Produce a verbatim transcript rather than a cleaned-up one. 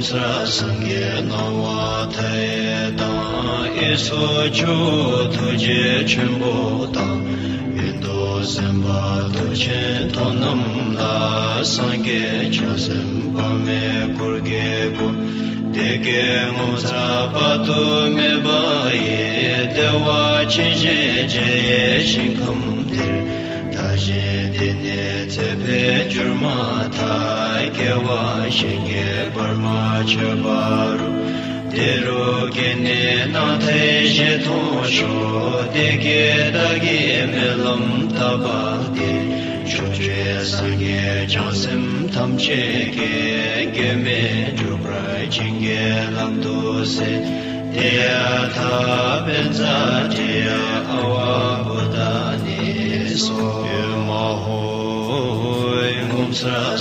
ས་སངས་རྒྱས་སྣང་བ་མཐའ་ཡས་དང་། གཡས་སུ་ཇོ་བོ་ཐུགས་རྗེ་ཆེན་པོ་དང་། གཡོན་དུ་སེམས་དཔའ་མཐུ་ཆེན་ཁྲོ་རྣམས་ལ། སངས་རྒྱས་བྱང་སེམས་དཔག་མེད་འཁོར་གྱིས་བསྐོར། བདེ་དགེ་ངོ་མཚར་དཔག་ཏུ་མེད་པ་ཡི། བདེ་བ་ཅན་ཞེས་བྱ་བའི་ཞིང་ཁམས་འདིར། བདག་གཞན་བདེ་གནས་ཚེ་འཕེལ་འགྱུར་མ་ཐག། སྐྱེ་བ་གཞན་གྱི་བར་མ་ཆོད་པ་རུ། དེ་རུ་སྐྱེས་ནས་སྣང་མཐའི་ཞལ་མཐོང་ཤོག། དེ་སྐད་བདག་གིས་སྨོན་ལམ་བཏབ་པ་དེ། ཕྱོགས་བཅུའི་སངས་རྒྱས་བྱང་སེམས་ཐམས་ཅད་ཀྱིས། སྐྱོན་མེད་འགྲུབ་པར་བྱིན་གྱིས་བརླབ་ཏུ་གསོལ། ཏདྱ་ཐཱ། བཛྲ་ཏདྱ་ཨ་ཝ་བོ་དྷ་ནི་སྭཱ་ཧཱ། ཡོན་མ་ཧོ། ངོ་མཚར།